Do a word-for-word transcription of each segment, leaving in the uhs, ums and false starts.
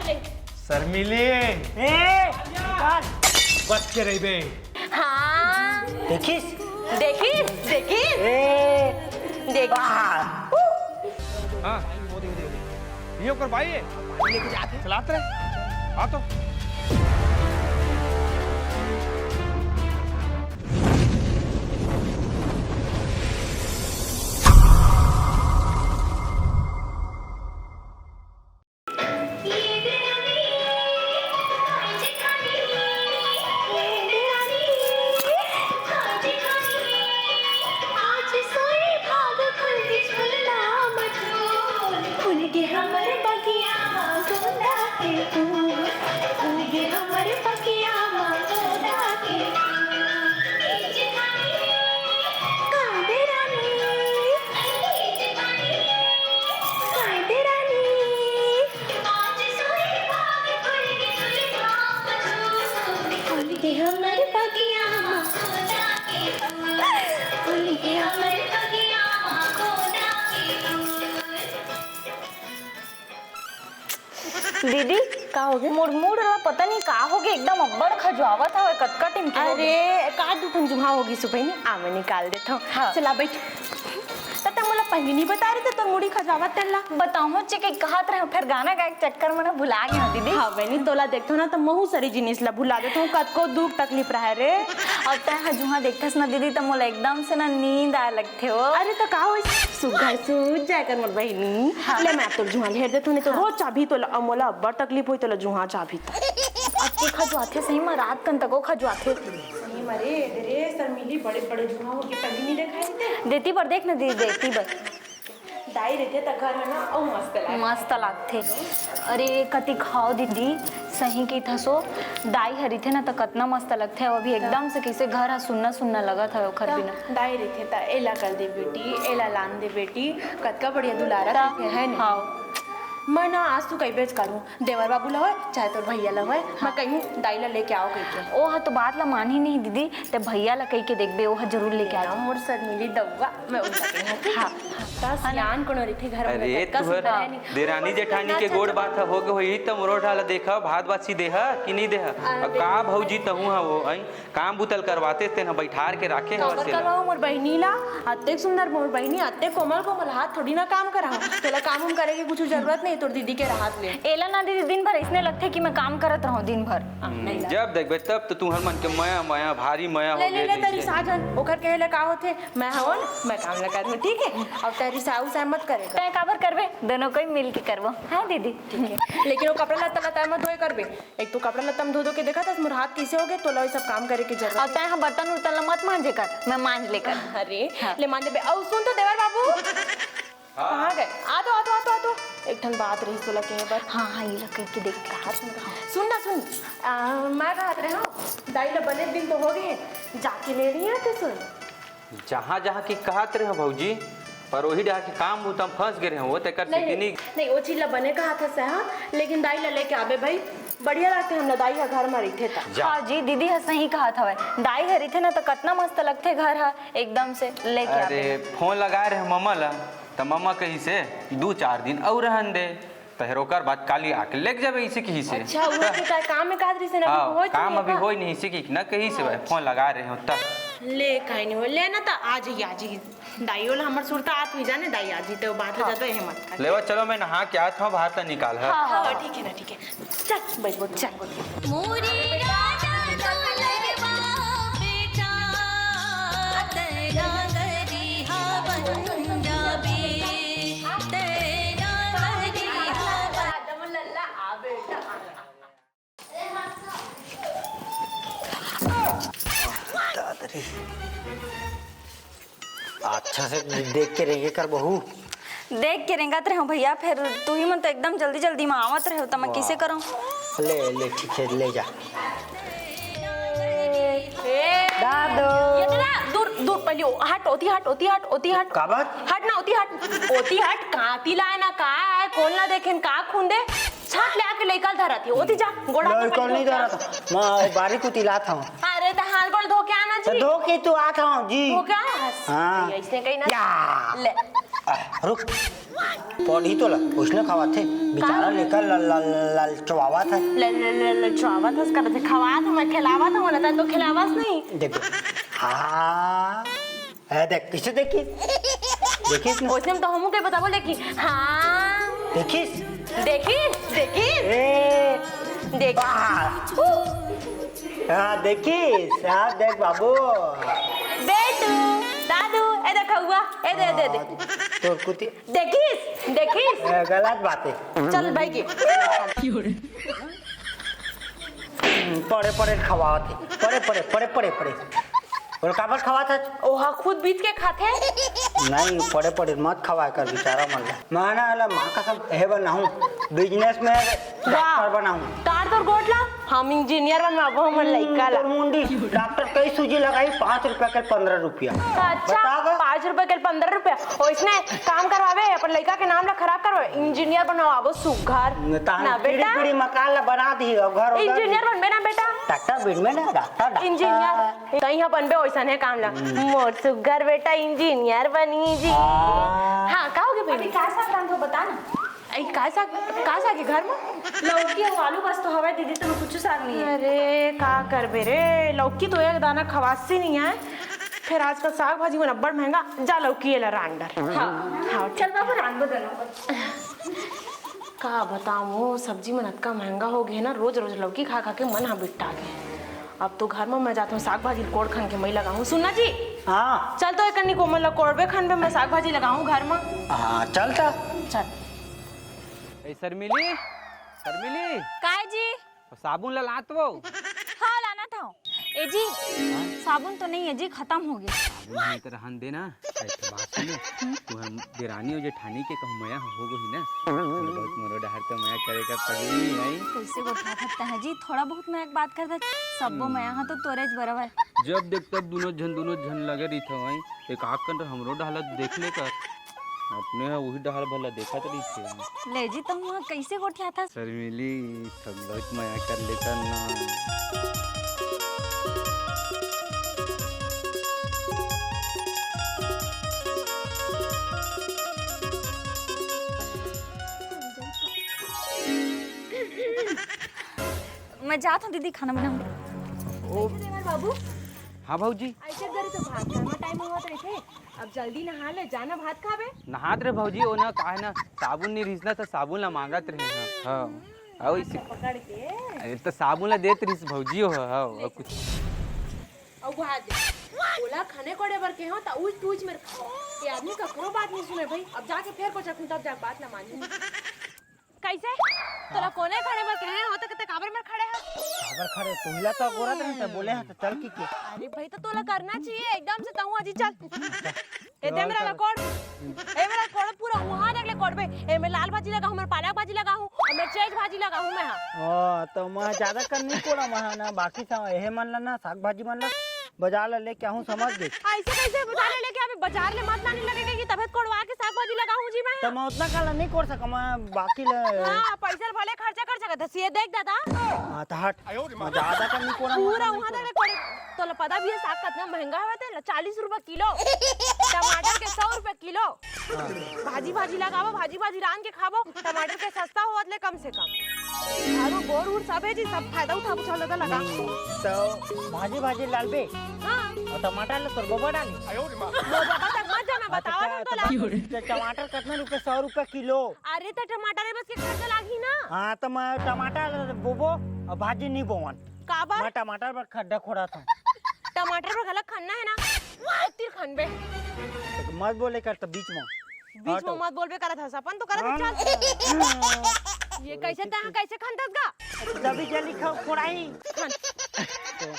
शर्मिली। ए, बच के रहिबे। हाँ। देखिस? देखिस, देखिस। ए। देख। हाँ, ये ओकर भाई है। लेके जाते। चलाते रहे। आ तो। दीदी, का होगे? मोर मूड ला पता नहीं का होगे, एकदम अब्बड़ खजुआवत हवय, कतका टिम के होगे। अरे, का दू ठन जुहा होगे सुबह नी, आ मैं निकाल देथव। हाँ। चला बैठ। त तैं मोला पहिली नी बताय रहे, त तोर मुड़ी खजुआवत तेन ला। बताहूँ चे के कहत रहे, फेर गाना गाए के चक्कर में ना भुला गे हँव दीदी। हाँ बहिनी, तोला देखथव ना त महूँ सारी जिनिस ला भुला देथव, कतको दुख तकलीफ रहय रे। अब तैं ह जुहा देखथस ना दीदी, त मोला एकदम से ना नींद आए लगथे ओ। अरे त का होइस, सुग्घर सूत जाए कर मोर बहिनी। हाँ। ले मैं अब तोर जुहा ल हेर देथव, नहीं त हाँ। रोज चाबही तोला, अउ मोला अब्बड़ तकलीफ होही तोला जुहा चाबही त। अतके खजुआथे सही म, रात कन तको खजुआथे। सही म रे, दे रे, शर्मिली बड़े बड़े जुहा होगे, पहिली नी देखाय रहिते। देती बर देख ना दीदी, देती बर। दाई रहिथे त घर ह ना अउ मस्त लागथे। मस्त लागथे। अरे कतिक हव दीदी, सही कहिथस ओ, दाई ह रहिथे ना त कतना मस्त लगथे। अउ अभी एकदम से कइसे घर ह सुन्ना सुन्ना लगत हवय ओखर बिना। दाई रहिथे त एला कर दे बेटी, एला लान दे बेटी, कतका बढ़िया दुलारत रहिथे, है नी? हाँ। मैं ना आज तो कहिबेच करूँ, देवर बाबू ला होय, चाहे तोर भैया ला होय, मैं कहिहूँ, दाई ला लेके आओ कहिके। ओ ह तो बात ला मानही नहीं दीदी, ते भैया ला कहिके देखबे, ओ ह जरूर लेके आ। मोर शर्मिली दउआ, मैं ओला कहिहूँ, ठीक हे? हाँ। त सियान कोनो रहिथे घर में, अरे, कतका तुहर सुंदर हे नी। देरानी जेठानी के गोठ बात ह होगे होही, त मोरो ढाला देखा, भात बासी देहा कि नहीं देहा? अरे। अब का भौजी तहूँ ह वो, आई? काम बुता ल करवाते, तेन ह बइठार के राखे हवस काबर तेला। करवाओ मोर बहिनी ला? अतेक सुंदर मोर बहिनी, अतेक कोमल कोमल हाथ थोड़ी ना काम कराओ। तोला काम उम करे के कुछ जरूरत नहीं, तोर दीदी के रहत ले। एला ना दीदी, दिन भर अइसने लगथे कि मैं काम करत रहूं दिन भर। हम्म, नहीं ला। जब देखबे तब तो तुहर मन के मया मया, भारी मया ले, होगे ले, ले, जइसे। तरी साजन, ओकर कहे ले का होथे? मैं हवं, मैं काम ला करहूं, ठीक हे? अब तरी साऊ साय मत करे कर। तैं काबर करबे? दोनों कोई मिल के करबो। हाँ दीदी? ठीक हे। लेकिन वो कपड़ा लत्ता ला तैं मत धोए करबे। एक तो कपड़ा लत्ता म धो धो के देखत हस, मोर हाथ कइसे होगे, तोला ये सब काम करे के जरूरत अउ तैं ह बर्तन उर्तन ला मत मांजे कर, मैं मांज ले कर। अरे, हाँ। ले मांज देबे। अउ सुन तो देवर बाबू। हाँ। कहाँ गए? आ तो, आ तो, आ तो, आ तो। एक ठन बात रहिस तोला कहे बर। हाँ, हाँ, ये ला कहिके देख। कहा सुन, सुन ना, सुन। आ, मैं कहत रहे हूँ, दाई ला बने दिन तो होगे, जाके ले रही है तो सुन। जहाँ जहाँ की कहत रहे हो भौजी, पर वही डहा के काम बुता म फंस गे रहे हो, तेकर नहीं, सेती नहीं, नहीं। नहीं, वो चीज ला बने कहत हस, हाँ, लेकिन दाई ला लेके आबे भाई, बढ़िया लागथे हमला दाई ह घर म रहिथे त। जा। हाँ जी, दीदी ह सही कहत हवय, दाई ह रहिथे ना त कतना मस्त लगथे घर ह, एकदम से लेके आबे। अरे, फोन लगाए रहे ममा ला, त ममा कहिसे, "दू चार दिन अउ रहन दे।" त फेर ओकर बाद काली आके लेके जाबे, इसे कहिसे। अच्छा, वो त तो का काम में कहत रहिसे ना, हाँ, अभी होय तो काम नहीं अभी का? होय नहीं, इसे कि ना कहिसे भाई, अच्छा। फोन लगा रहे हो तब। ले, काहे नहीं हो, ले ना त आ जाइए, आ जाइए। दाई ओला हमर सुरता आत हुई जाने, दाई आ जाइए, तो बात हो हाँ। जाता है, हिम्मत कर। लेवा, चलो, मैं नहा के आत हूँ, भात ला निकाल, हाँ। हाँ, हाँ, ठीक है ना, ठीक है। चल, बैठ, बैठ, चल। मोरी राजा दुलरवा बेटा, तैना गरिहा बन जाबे, तैना गरिहा बन दादरी। अच्छा से देख के रेंगे कर बहू। देख के रेंगत रहे हो भैया, फिर तू ही मन तो एकदम जल्दी जल्दी में आवत रहे हो, त मैं किसे करूँ? ले, ले, ठीक है, ले जा। ए, दादू। ये ना, दूर, दूर, पहले ओ, हट, ओती हट, ओती हट, ओती हट। का बात? हट ना, ओती हट, ओती हट, काती लाए ना, का है, कौन ला देखेन, का खून दे? छाट ले आके लइका ल धरत हे। ओती जा, गोड़ हाथ लइका धो नहीं के आ। धरत। मैं बारी कुती लात हूँ। अरे, त हाथ गोड़ धो के आना त जी। धो के तू आत हूँ जी। धो के आया? हाँ। अइसने कहीं ना। या। ले। आ, रुक। पढ़ी तो ला, उसने खवाथे। बेचारा लइका ल-, ल-, ल-, ललचवावत हे। ल-, ल-, ल-, ललचवावत हस करत हे, खवात हूँ मैं, खिलावत हूँ, बोला था तो खिलावस नहीं। देखो। हाँ। ए, देख, किसे देखिस? देखिस ना? उसने तो हमू के बताबो, लेकिन हाँ। देखिस? देखिस? देखिस? ए। देखिस? वाह। हाँ, देखिस? हाँ, देख बाबू। बेटू, दादू, ए देख हुआ, ए दे, ए दे, ए दे। हाँ, तोर कुती। देखिस? देखिस? ए, गलत बात हे। चल भाई की। पड़े, पड़े खवावत हे। पड़े, पड़े, पड़े, पड़े, पड़े। अउ काबर खवावत हे? ओहा खुद बीछ के खाथे। नहीं, पड़े, पड़े मत खवाय कर बेचारा मन ला। मैं ना, ला माँ कसम, हे बनाहूँ, business में doctor बनाहूँ। तार तोर गोठ ला, हम engineer बनवाबो हमर लइका ला। तोर मुंडी, doctor कई सूजी लगाही, पाँच रुपया के पंद्रह रुपया। अच्छा, बता गा। पाँच रुपया के पंद्रह रुपया। ओइसने काम करवाबे, अपन लइका के नाम ला खराब करवाबे, engineer बनवाबो सुग्घर। ताहन ना पीढ़ी बेटा। पीढ़ी मकान ला बना दिही, अउ घर उधर engineer बनबे ना बेटा। Doctor बनबे ना, doctor, doctor। Engineer। तहीं ह बनबे ओइसने काम ला। मोर सुग्घर बेटा engineer बनही जी। हाँ। हाँ, का होगे अभी बहिनी? का साग रांधो बता ना। ए, का साग, का साग हे घर म? लौकी अउ आलू बस तो हवय दीदी, तो कुछ साग नहीं है। अरे, का करबे रे, लौकी तो एक दाना खवासी नहीं है। फिर आजकल साग भाजी मन अब्बड़ महंगा, जा लौकी एला रांध डर। हाँ। हाँ, चल बाबू, रांध दो दोनों को। का बताऊँ, सब्जी मन अतका महंगा हो गए ना, रोज रोज लौकी खा खा के मन हा बिट्टा गए। अब तो घर म मैं जात हूँ, साग भाजी कोड़ खन के मई लगाहूँ। सुनना जी। हाँ। चल तो एक कन्नी कोमल ला कोड़बे खनबे, मैं साग भाजी लगाहूँ घर म। हाँ, चल त। चल। ए शर्मिली, शर्मिली। काय जी? साबुन ला लात वो। हाँ, लाना था। ए जी, हाँ? साबुन तो नहीं है जी, खत्म हो गया। साबुन नहीं तो रहन देना। एक बात सुनो, तू हम देरानी हो जेठानी के कहूँ मया हो गो ही ना। थोड़ा बहुत मोरो डहर तो मया करे का पड़ी नहीं। कैसे गोठा सकता है जी, थोड़ा बहुत मया के बात करता, सबो हम्म। मया हा तो तोरेच बराबर। जब देख तब दोनों झन, दोनों झन लगे रहिथे वहीं। एक आध कन हमरो डहला देख ले कर। अपने ह उही डहर भला देखत रहिथे। ले जी, तुम वहाँ कैसे गोठियाथा? शर्मिली, सब बहुत मया कर लेता ना। मैं जात हूँ दीदी, खाना बनाऊँ। ओ। देवर बाबू। हाँ भौजी। ऐसे घरे तो भात खाए में टाइम होत रहिथे। अब जल्दी नहा ले, जाना भात खाबे। नहात रे भौजी, ओ ना काहे ना साबुन नहीं रिहिस ना, तो साबुन ला मांगत रहे। हाँ, हाँ। आओ इसे। पकड़ के। अरे तो साबुन ला देत रहिस भौजी हो, हाँ, और कुछ। अब वहाँ दे। ओला खने कोड़े बर के हो, त उच टूच मेर खा। ये आदमी ककरो बात नहीं सुने भाई। अब जाके फेर को चखूं, तब जाके बात ला मानी। कैसे? तोला कोने खड़े बर कहे हो, त कते काबर मेर खड़े ह? काबर खड़े? तुहिला तो गोरत रहे, त बोले ह, त चल की के। अरे भाई, तो तोला करना चाहिए, एकदम से तहूँ अजी चल। ए दे मेरा ला कोड़। ए मेरा कोड़ पूरा वहाँ तक ले कोड़बे। ए मैं लाल भाजी लगाहूँ, मैं पालक भाजी लगाहूँ, और मैं चेज भाजी लगाहूँ मैं, हाँ। ओ, तो मैं ज्यादा कर नहीं कोड़ा महा ना, बाकी सब एहे मन ला ना, साग भाजी मन ला, बाजार ले लेके आहूँ, समझ गे। ऐसे कैसे बाजार ले लेके आबे? बाजार ले मत लाने लगे कि तबे कोड़वा के साग भाजी लगाहूँ जी मैं। तो मैं उतना काला नहीं कोड़ सका, मैं बाकी ले। हाँ, पैसा भले खर्चा कर सकत हस, ये देख दादा। हाँ, तो हट। मैं ज्यादा कर नहीं कोड़ा पूरा महा। वहाँ तक कोड़े। तोला पता भी है साग कितना महंगा है, तेला चालीस रुपया किलो, टमाटर के सौ रुपया किलो। हाँ। भाजी भाजी लगाबो, भाजी भाजी रांध के खाबो, टमाटर के सस्ता होवत ले कम से कम। आलू बोर उर सब है जी, सब फायदा उठा उठा लगा लगा। हम्म, तो भाजी भाजी डालबे? हाँ। और टमाटर ले तोर गोबर डाली? मोर बाबा तक मत जाना, हाँ, तो बतावा क्या, ना तो तो ला। बाकी तो टमाटर कितना रुपये? सौ रुपये किलो। अरे तो टमाटर बस के खर्चा लागी ना। हाँ, तो मैं टमाटर बोबो और भाजी नहीं बोवन। काबर? मैं टमाटर पर खड्डा खोड़ा था। टमाटर पर गलत खनना है ना, ओ तीर खनबे। तो मत बोले कर तो बीच में। बीच में हटो। मत बोलबे करत हस, अपन तो करत हाँ। चल। ये कैसे तहाँ कैसे खनतस गा? जल्दी जल्दी खाओ, कोड़ाई। खन। तो,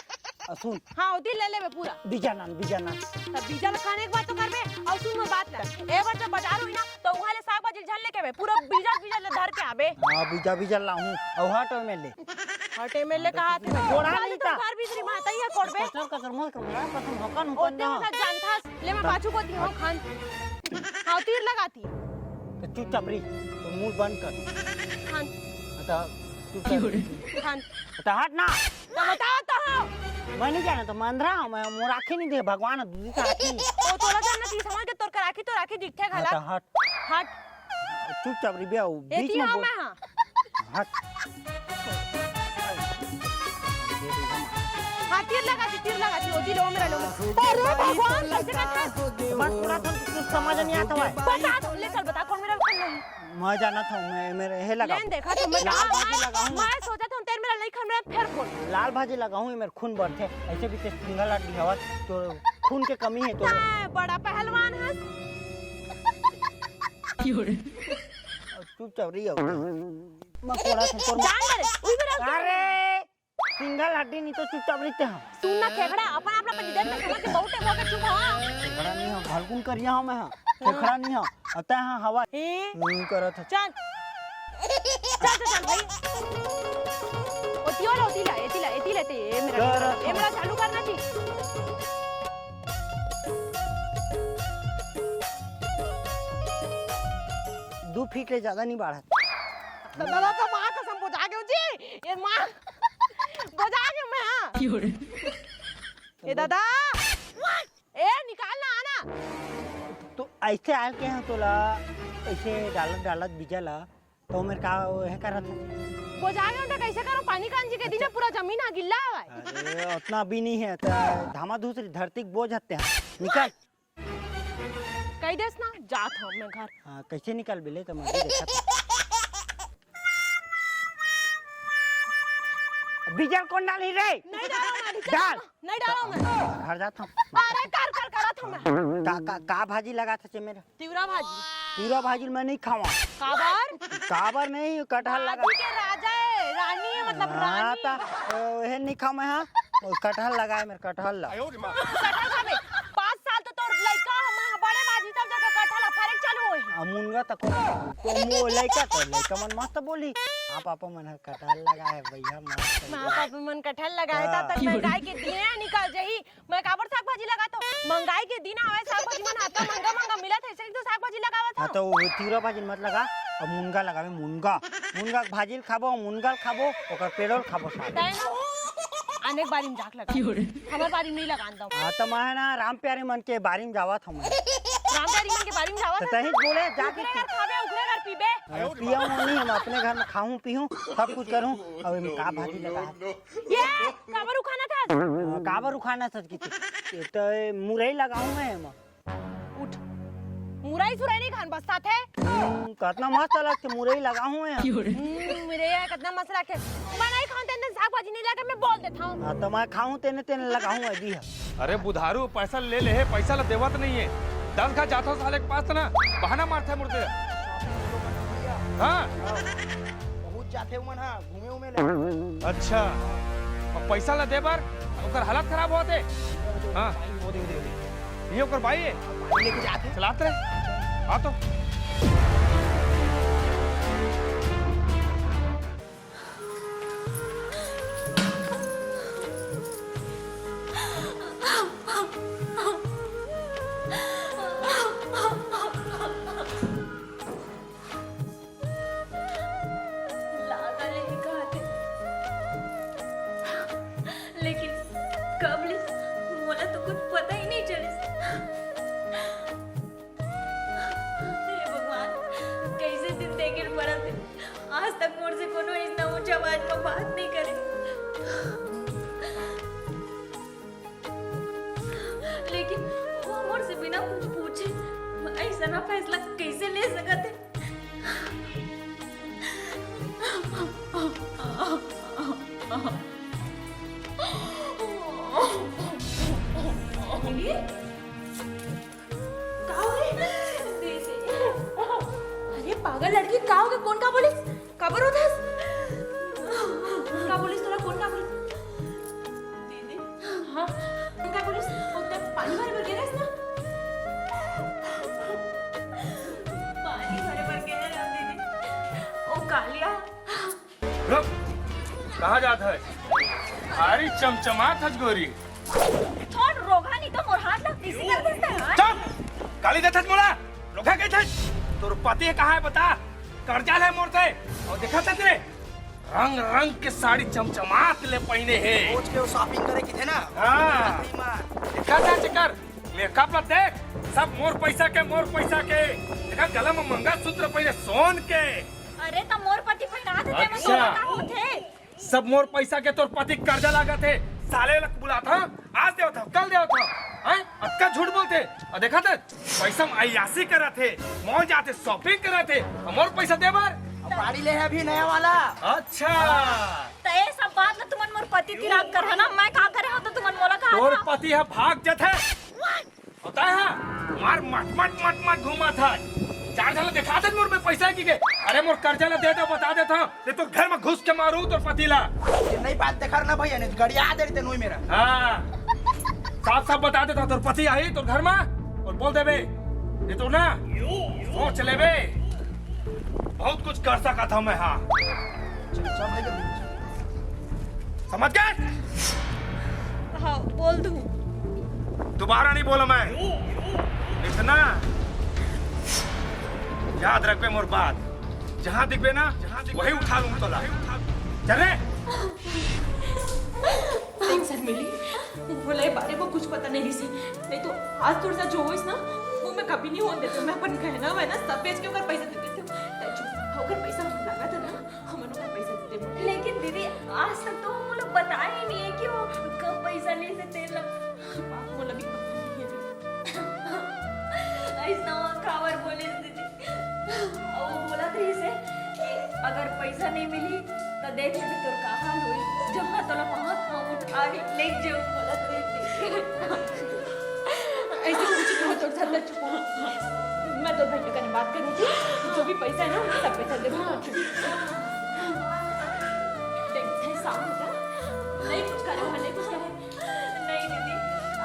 आ, सुन। हाँ, ओती ले लेबे पूरा। बीजा नान, बीजा नान। तब बीजा ल खाने के बाद तो करबे, और सुन मोर बात ला। ए बार जब बाजार होई ना, तो उहाँ ले साग भाजी झन लेके आबे, पूरा बीजा बीजा ले धर के आबे। हाँ, बीजा बीजा लाहूँ, और हट में ले। हटे में ले कहा थे भाई। कोड़ा चल नहीं तो था। घर भीतरी माता ही है कोड़बे। कसर कसर मत कर, कसम हकन ओ हुकन ते ना। उठा जानथस, ले मैं पाछू को दियो खान। हाँ, तीर लगाती। तो चुपचाप रही, तो मुंह बंद कर। खान। अच्छा, चुपचाप रही। खान। अच्छा, हट ना। तो बताओ तो हो। मैं नहीं जाना, तो मैं अंधरा हूँ, मैं मोर आँखें नहीं दे, भगवान है, दूसरी का आँखें नहीं। ओ, तोला जानना चीज समझ के तोर कर आँखी, तोर आँखी दिखते घला। अच्छा, हट। हट। चुपचाप रिबिया, वो बीच एती में हाँ बोल। मैं हाँ। हट। हाँ, तीर लगा दी, तीर लगा दी, ओती लो मेरा लो। अरे भगवान, कैसे करते हैं? बस थोड़ा सा कुछ समझ नहीं आता है। बता दो, ले चल, बता कौन मेरा कौन नहीं। मैं जाना था, मैं, मेरे हे लगा। लेन देखा तो मैं लाल कहा, भाजी मैं, लगाऊं। मैं सोचा था तेरे मेरा नहीं खा, मेरा फिर बोल। लाल भाजी लगाऊं, मेरे खून बढ़ते। ऐसे भी ते सिंगल हड्डी हवा, तो खून के कमी है तो। हाँ, बड़ा पहलवान है। चुपचाप रही हो। मैं थोड़ा सा तोर जान दे, उई मेरा अरे! सिंगल हड्डी नहीं तो चुपचाप रहिते हम। सुन ना खेखड़ा, अपन अपना पति देख ना समझ के बहुत टाइम हो गया चुप हाँ। खेखड़ा नहीं हो, भलकुन करिया हो मैं हाँ। खेखड़ा नहीं हो, अतः हाँ हवा। ए? यूं करत है। चल। चल, चल, चल भाई। ओती वाला, ओती ला, एती ला, एती लेते, ए मेरा, कर ए मेरा चालू करना जी। दो फीट ले ज्यादा नहीं बाढ़त। दादा, तो माँ कसम बुझा गयो जी। ये माँ बुझा गयो मैं, हाँ। क्यों रे? ए दादा, ए निकाल ना आना। तो ऐसे आल के हैं तोला, ऐसे डालत डालत बीजा ला, तो मेरे का वो है करत है। बुझा गयो तो कैसे करो? पानी कांजी के दिन अच्छा। पूरा जमीन आ गिल्ला हवाए। अरे उतना भी नहीं है, तो धामा धूसरी धरती के बोझ हत्ते हैं। निकल। कह देस ना, जात हूँ मैं घर। हाँ, कैसे निकल बिले तो मैं भी देखा था। बीजल कौन डाली रे? नहीं डाला मैं, नहीं डाल। नहीं डाला मैं। घर जाता हूँ। अरे कर कर करा था मैं। का, का, का भाजी लगा था चे मेरा? तिवरा भाजी। तिवरा भाजी मैं नहीं खावा। काबर? काबर नहीं, कटहल लगा। भाजी के राजा है, रानी है, मतलब हाँ, रानी। ता, ओ, हे नहीं खावा मैं हाँ। ओ, कटहल लगा है मेरे, कटहल ला। कटहल खाबे? पाँच साल तो तोर लइका हम बड़े बाजी तब जाके कटहल फरे चालू होई। आ, मुनगा तक को, को मु-, लइका तो, लइका मन मस्त बोली। हाँ, पापा मन ह कटहल लगा है भैया, मस्त माँ लगा है। पापा मन कटहल लगा है, हाँ। तब तक महंगाई के दिन निकल जाही। मैं काबर साग भाजी लगा तो? महंगाई के दिन आवे, साग भाजी मन हाथ का महंगा महंगा मिलत है, इसलिए तो साग भाजी लगावत हाँ, हूँ। तो वो तिवरा भाजी मत लगा, अब मुनगा लगावे, मुनगा। मुनगा के भाजी ल खाबो, मुनगा ल खाबो, ओकर पेड़ो ल खाबो साग। तै ना, आने के बारी में जाके लगा। क्यों रे? हमार बारी में नहीं लगान दो। हाँ, तो मैं ना राम प्यारी मन के बारी में जावत हूँ मैं। राम प्यारी मन के बारी में जावत तो हूँ। तही बोले जाके उकरे घर खाबे, उकरे घर पीबे। अरे पिया वो नहीं, हम अपने घर में खाऊं पीऊं, सब कुछ करूं। अब इनका भाजी लगा। ये काबर उखाना था? हाँ, काबर उखाना था कि तो मुरई लगाऊं मैं हम। उठ। मुरई सुरई नहीं खान बस्ता थे। हम्म, कितना मस्त लगते मुरई लगा हूँ यार। हम्म, मुरई यार कितना मस्त लगते। मैं नहीं खाऊं तेने साग भाजी नहीं लगा, मैं बोल देता हूँ। हाँ, तो मैं खाऊं तेने तेने लगा हूँ अभी है। अरे बुधारू, पैसा ले ले है, पैसा ला देवत नहीं है। दस घा जाता साले के पास तो ना बहाना मारता है मुर्दे। हाँ। बहुत जाते उमन हाँ, घूमे उमे ले। अच्छा, अब पैसा ला दे बर ओकर हालत खराब होत हे। हाँ। वो दे, वो दे, वो दे। ये ओकर बाई हे। लेके जाते। चलात रहे। आ तो। लागा ले ही कहा थे। लेकिन कब ले मोला तो कुछ पता ही नहीं चलिस। हे भगवान, कैसे दिन देखे पड़त हे। आज तक मोर से कोनो इतना ऊंचा आवाज में बात नहीं करे। लेकिन वो मोर से बिना कुछ पूछे ऐसा ना फैसला कैसे ले सकत हे? बोलिए। का हो गे? अरे पागल लड़की, का हो गे? कोन का बोलिस? काबर रोथस? का बोलिस तोला? कोन का बोलिस? दीदी। हाँ, कोन का बोलिस? ओते पानी भरे बर गे रहेस ना? पानी भरे बर गे रहेस दीदी। ओ कालिया। रुक, कहाँ जात हस? भारी चमचमात हस गोरी। छोड़ रोगहा, नहीं तो मोर हाथ ला पीसी कर देता है। चुप! गाली देथस मोला। रोगहा कहिथस? तोर पति कहाँ हे बता? कर्जा ले मोर से। अउ देखत हस रे, रंग रंग के साड़ी चमचमात ले पहिने हे। रोज के वो shopping करे कहिथे ना। हाँ। देखत हस एकर makeup ला देख, सब मोर पैसा के, मोर पैसा के। देखा, गला में मंगलसूत्र पहने सोन के। अरे, त मोर पति पहनात हे, तेमा अच्छा। तोला का होथे? सब मोर पैसा के, तोर पति कर्जा लागत हे। साले ला बुलात हंव, आज देवत हंव, कल देवत हंव, हैं? अतका झूठ बोलथे। अउ देखा त, पैसा में अय्यासी करत हे, मॉल जाथे, shopping करत हे, अउ मोर पैसा दे बर? अउ गाड़ी ले हे अभी नया वाला। अच्छा। त ये सब बात ला तुमन मोर पति तिर आप करहा ना, मैं का करे हंव त तुमन मोला का तोर पति ह भाग जथे। होता है हाँ? मार मट मट मट मट घूमा था। चार झन ला देखा दे मोर में पैसा हे कि के। अरे मोर कर्जा ला दे दे, बता देत हंव। नहीं तो घर में घुस के मारू तोर पति ला। ये नई बात देखा ना भैया, नहीं तो गड़िया दे रही तेनों ही मेरा। हाँ। साफ साफ बता देत हंव, तोर पति आही तोर घर में अउ बोल देबे। ये तो ना सोच लेबे, बहुत कुछ कर सकत हंव मैं। हाँ। चल, चल भैया। समझ गए? हाँ, बोल दूँ। दोबारा नहीं बोला मैं। इतना याद रखबे मोर बात, जहाँ दिखबे ना, वही उठा लूँ तोला। चल रे। देख शर्मिली, मोला ये बारे में कुछ पता नहीं रहिस हे, नहीं तो आज तोर साथ जो होइस ना, वो मैं कभी नहीं होन देतेंव। मैं अपन गहना वहना सब बेच के ओकर पैसा दे देतेंव। तैं चुप, ओकर पैसा मन लागत हे ना, हमन ओकर पैसा दे देबो। लेकिन दीदी, आज तक तो वो मोला बताए ही नहीं हे कि वो कब पैसा लेथे तेला। बात मोला भी पता नहीं हे। अइसना वो काबर बोले दीदी? अउ वो बोलत रहिस हे कि अगर पैसा नहीं मिली, त देख लेबे तोर का हाल होई। जहाँ तोला पाँव पाँव उठा के ले जाऊँ बोलत रहिस हे। अइसे कुछ नहीं हो, तोर साथ चुप हो। मैं तोर भैया कने बात करूँ थी, जो भी पैसा हे ना, वो सब पैसा दे दूँ। हाँ। देख, शांत हो जा। नहीं कुछ करे, नहीं कुछ करे। नहीं दीदी,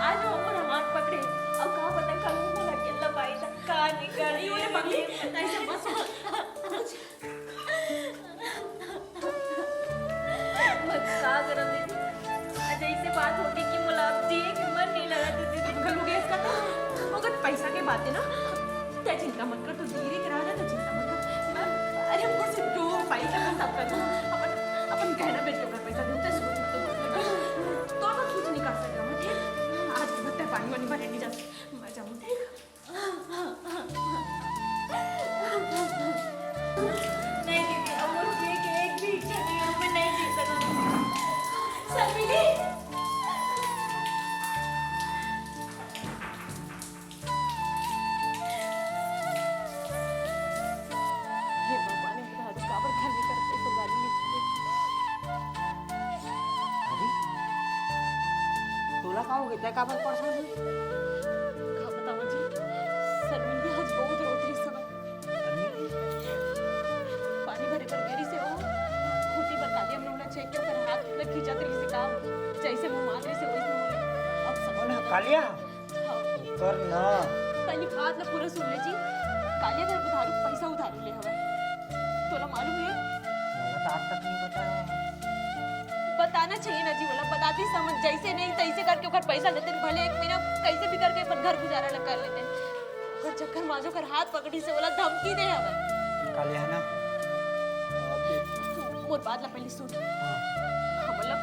आज वो मोर हाथ पकड़े, अउ का पता कल वो मोला अकेल्ला पाही त का नहीं करही। अरे पगली, ऐसे मत सोच। मैं का करंव दीदी? आज ऐसे बात होगे कि मोला अब जिए के मन नहीं लगत हे दीदी। घलो गैस का तो, मगर पैसा के बात हे ना, तैं चिंता मत कर, तैं धीरे के रह ना, तैं चिंता मत कर। मैं, अरे मोर से जो पाही त मैं सब कर दूँ। अपन, अपन गहना बेच के ओकर पैसा दूँ, तैं सोच मत। तोर बर कुछ नहीं कर सकंव मैं, ठीक? आज तक तैं पानी वानी भरे नहीं जा सकत। मैं जाऊँ, ठीक? नहीं दीदी, अब मोर जिए के एक भी इच्छा नहीं हे, मैं नहीं जी सकंव। शर्मिली! हे भगवान, ये आज काबर घर में करते तो गाली नहीं सुनते। अरे, तोला का होगे? तैं काबर परेशान हे? का बतावंव जी, शर्मिली आज बहुत रोत रहिस हे। शर्मिली? पानी भरे बर गे रहिस हे वो, ओती बर कालिया मन ला छेंक के ओकर हाथ ला खींचत रहिस हे का, जैसे मुँह मार रहिस हे वैसे मुँह। अब समझ कौन हे? कालिया? हाँ। कर ना। पहली बात ला पूरा सुन ले जी। कालिया तेरे बुधारू पैसा उधारू ले हवय। तोला मालूम हे? मोला तो आज तक नहीं बताया। बताना चाहिए ना जी, बोला बताती समझ, जैसे नहीं तैसे करके ओकर पैसा लेते, भले एक महीना कैसे भी करके अपन घर गुजारा ला कर लेते। ओकर चक्कर में आज ओकर हाथ पकड़िस हे, ओला धमकी दे हवय। कालिया ना। मोर बात ला पहले सुन। हाँ। हाँ, मतलब,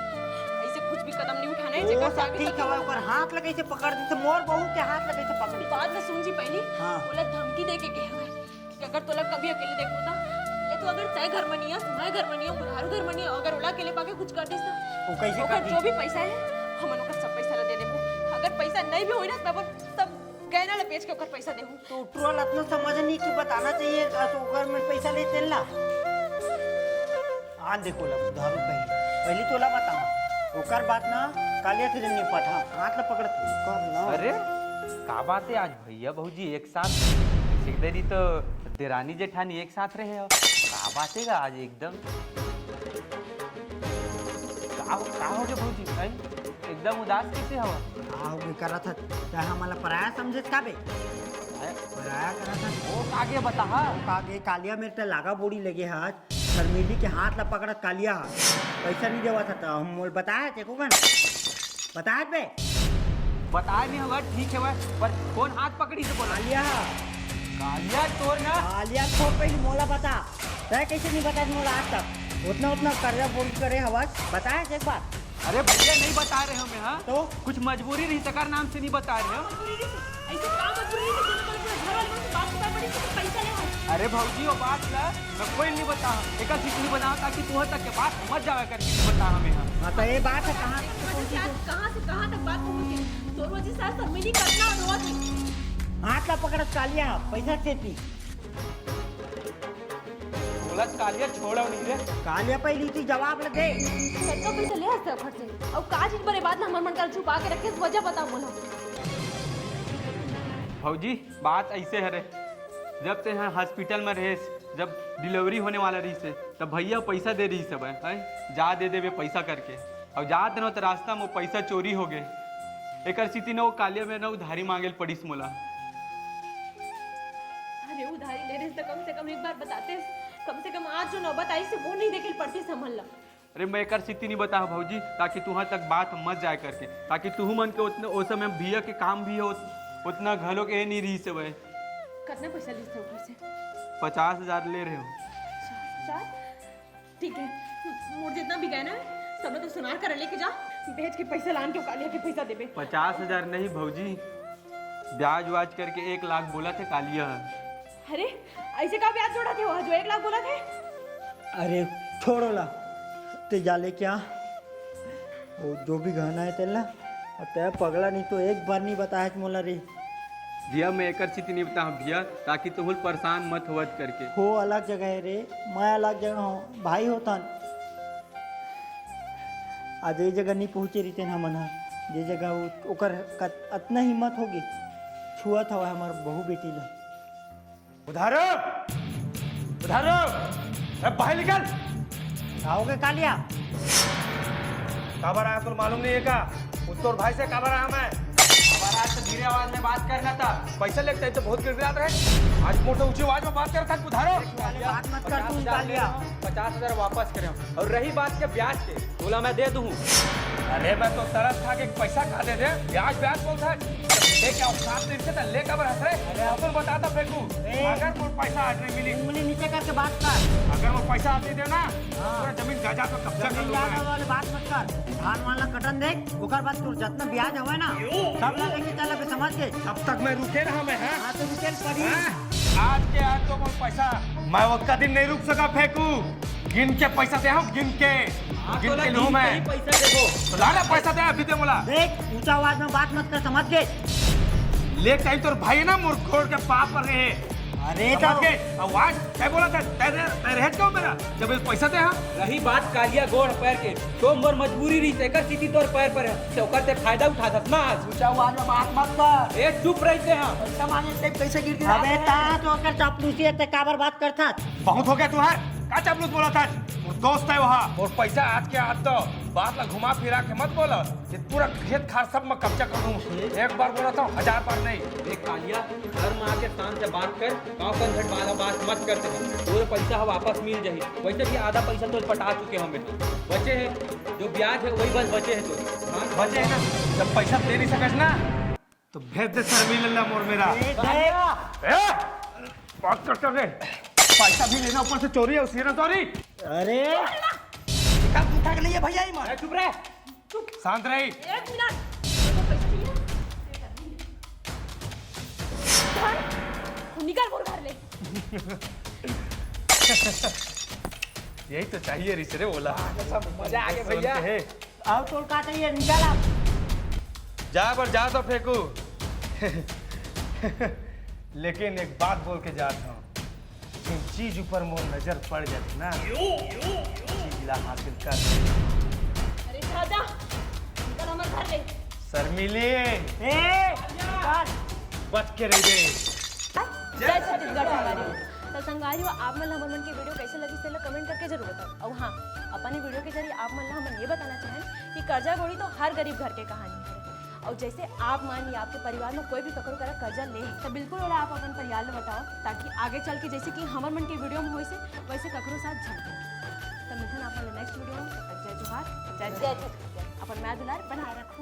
ऐसे कुछ भी कदम नहीं उठाना हे, ओ, जेकर से सब आगे ठीक तक हवय, ओकर हाथ ला कैसे पकड़ दिस, मोर बहू के हाथ ला कैसे पकड़ी? बात ला सुन जी पहली। हाँ। ओला धमकी दे के गे हवय कि अगर तोला कभी अकेले देखबो ना, ले तो अगर तय घर में नहीं हस, मैं घर में नहीं हूँ, बुधारू घर में नहीं हूँ, अगर ओला अकेले पाके कुछ कर दिस ना, वो कैसे ओकर कर दी? जो भी पैसा हे, हमन ओकर सब पैसा ला दे देबो। अगर पैसा नहीं भी होई ना, तब सब गहना ला बेच के ओकर पैसा देहूँ। तो टुरा ला अतना समझ नहीं कि बताना चाहिए, अ, तो ओकर में पैसा ले तेन ला। आन देखो ला, बुधारू पहली, पहली तोला बताओ, ओकर बात ना कालिया तेरे निपट, हाँ, हाथ ला पकड़ तू, कर ना। अरे, का बात हे, आज भैया भौजी एक साथ, एक देरी तो देरानी जेठानी एक साथ रहे हो, का बात हे गा आज एकदम? का, का होगे भौजी, हैं? एकदम उदास कैसे हवा? का होगे करत हस? तैं हमला पराया समझेस का बे? पराया? पराया करत हस? वो का गे बताहा? वो का गे कालिया मेर ते लागा बोड़ी लगे हस, शर्मिली के हाथ ला पकड़त कालिया ह। पैसा नहीं देवत हस त हम मोला बताए तेको कन? बताए बे? बताए नहीं हवय, ठीक हवय, पर कौन हाथ पकड़िस हे बोला? कालिया ह। कालिया तोर ना? कालिया छोड़ पहली मोला बता। तैं कैसे नहीं बताइस मोला आज तक? उतना, उतना कर्जा बोड़ी करे हवस, बताएस एक बार? अरे भैया, नहीं बता रहे हो मैं, हाँ? तो? कुछ मजबूरी रही, तकर नाम से नहीं बता रहे हो। मजबूरी रही से? ऐसे का मजबूरी रही से, जेमा तोला पूरा घर वाले मन से बात करना पड़ी, तो पैसा ले है। अरे भौजी, वो बात ला मैं कोई नहीं बता, एकर सीख नहीं बना, ताकि तुहर तक के बात मत जावे करके नहीं बता हमें, हाँ। हाँ, तो ये बात है, कहाँ से कौन सी बात, कहाँ से कहाँ तक बात पहुँची? तोर वजह से आज शर्मिली कतना रोवत हे। हाथ ला पकड़त कालिया, पैसा चेती। बोलत कालिया छोड़व नहीं रे। कालिया पहली तू जवाब ल दे। कतका पैसा ले हस ओखर से? अउ का चीज बर ए बात ल हमर मन कर छुपा के रखे, वजह बता मोला। भौजी, बात ऐसे हरे, जब ते यहाँ हॉस्पिटल में रहेस, जब डिलीवरी होने वाला रहिस हे, तब भैया पैसा दे रहिस हे, हैं? जा दे देबे पैसा करके। अउ जात रहो त रास्ता में पैसा चोरी हो गए, एकर सेती न वो कालिया में न उधारी मांगे ल पड़िस मोला। अरे उधारी ले रहे त कम से कम एक बार बताते, कम से कम आज जो नौबत आई से वो नहीं देखे ल पड़ती हमन ला। अरे मैं एकर सेती नहीं बता भौजी, ताकि तुहां तक बात मत जाए करके, ताकि तुहू मन के उतने ओ समय भैया के काम भी हो, उतना घलो के नहीं रही से वह। कितना पैसा लीस थे ऊपर से? पचास हजार ले रहे हो। पचास हजार? ठीक है, मोर जितना भी गहना है, सब तो सुनार कर लेके जा, बेच के पैसा लान के कालिया के पैसा देबे। पचास हजार नहीं भौजी, ब्याज व्याज करके एक लाख बोला थे कालिया। अरे, ऐसे का ब्याज जोड़ा थे वो जो एक लाख बोला थे? अरे, छोड़ो ला, ते जा लेके आ, वो जो भी गहना है तेला, और ते पगला नहीं तो एक बार नहीं बताया मोला रे। भैया, मैं एकर सेती नहीं बताहूँ भैया, ताकि तुम परेशान मत होवत करके। हो अलग जगह है रे, मैं अलग जगह हूँ, भाई होतन। आज ये जगह नहीं पहुँचे रहितेन हमन ह, जे जगह वो, ओकर कत-, अतना हिम्मत होगे, छुअत हवय हमर बहू बेटी ला। उधारो! उधारो! अरे बाहर निकल! का होगे कालिया? काबर आया तोर मालूम नहीं है का? वो तोर भाई से काबर आया मैं? काबर आया तो धीरे आवाज में बात करना था। पैसा लेके तो बहुत गिड़गिड़ात रहे। आज मोर से ऊंची आवाज में बात करत हस उधारो। वाले बात मत कर तू कालिया। पचास हजार वापस करे। और रही बात के ब्याज के, तोला मैं दे दूँ। अरे मैं तो तरस खा के पैसा खा दे दे, ब्याज ब्याज बोलता है। देख क्या औकात नहीं इसके, तो ले काबर हंस रहे? अरे अपन बताता फेंकू। ए। अगर मोर पैसा आज नहीं मिली। उंगली नीचे करके बात कर। अगर मोर पैसा आज नहीं देना, हाँ। पूरा जमीन जायदाद पर कब्जा कर जमीन लूंगा जायदाद मैं। वाले बात मत कर। धान वाला कटन देख, ओकर बाद तोर जितना ब्याज हवे ना, सब ला लेके चल अबे, समझ के। तब तक मैं रुके रहा मैं, हाँ? हाँ, तो रुके पड़ी। हाँ? आज के आज तो मोर पैसा, मैं वो कदी नहीं रुक सका फेंकू। गिन के पैसा दे हम, गिन के। हाँ, गिन तोला के लूँ गिन के मैं। ही पैसा देबो। तो ला ना पैसा दे, अभी दे मोला। देख, ऊंचा आवाज में बात मत कर, समझ गे? ले टाइम तोर भाई ना मोर गोड़ के पाप पर रहे। अरे समझ तो गे? आवाज, क्या बोला था? तेरे, तेरे हेड क्यों मेरा? जब ये पैसा दे हम। रही बात कालिया गोड़ पैर के, तो मोर मजबूरी रही, तेकर सेती तोर पैर पर है। ते ओकर ते फायदा उठाथस ना आज। ऊंचा आवाज में बात मत कर। ए, चुप रहिते हैं। पैसा मांगे ते कैसे गिर गिरा अबे रहे हैं? ता तो ओकर चापलूसी है, ते काबर बात करथस? बहुत हो गया तुहार। का चापलूस बोला था? मोर दोस्त है वहाँ। मोर पैसा आज के आज दो। बात ला घुमा फिरा के मत बोला। ये पूरा खेत खार सब मैं कब्जा कर दूँ। एक बार बोला था, हजार बार नहीं। ए कालिया, घर में आके शांत से बात कर। गाँव का झट वाला बात मत करते हैं। तोर पैसा ह वापस मिल जाही। वैसे भी आधा पैसा तो पटा चुके हैं बेटा। बचे है, जो ब्याज है वही बस बचे है तो। हाँ, बचे है ना, जब पैसा दे नहीं सकस ना, तो भेज दे शर्मिला ला मोर मेरा। ए, दे। ए, बात करते रहे। पैसा भी लेना, ऊपर से चोरी है, उसी ना चोरी। अरे। इतना झूठा के नहीं है भैया, ये मार। ए, चुप रहे। चुप। शांत रही। एक मिनट। धर, तू निकल मोर घर ले। यही तो चाहिए रिस रे ओला। मजा आ गया भैया। अब तोर का चाहिए, निकल अब। जा बर जा तो फेंकू। लेकिन एक बात बोल के जात हूँ, जिन चीज ऊपर मोर नजर पड़ जाती ना, चीज ला हासिल कर। अरे जा, जा, निकल हमर घर ले। शर्मिली। ए, निकल। बच के रहिबे। जय छत्तीसगढ़ संगवारी। तो संगवारी हो, आप मन ला हमर मन के वीडियो कैसे लगी, तेला कमेंट करके जरूर बताओ। और हाँ, अपन ये वीडियो के जरिए आप मन ला हमन ये बताना चाहेन कि कर्जा गोड़ी तो हर गरीब घर के कहानी है। और जैसे आप मन या आपके परिवार में कोई भी ककरो करा कर्जा ले, तो बिल्कुल ओला आप अपन परिवार में बताओ, ताकि आगे चल के जैसे कि हमर मन के वीडियो में होइसे, वैसे ककरो साथ झन हो। तो मिलथन आप मन नेक्स्ट वीडियो में। तब तक जय जोहार, जय जय छत्तीसगढ़। अपन मया दुलार बनाए रखो।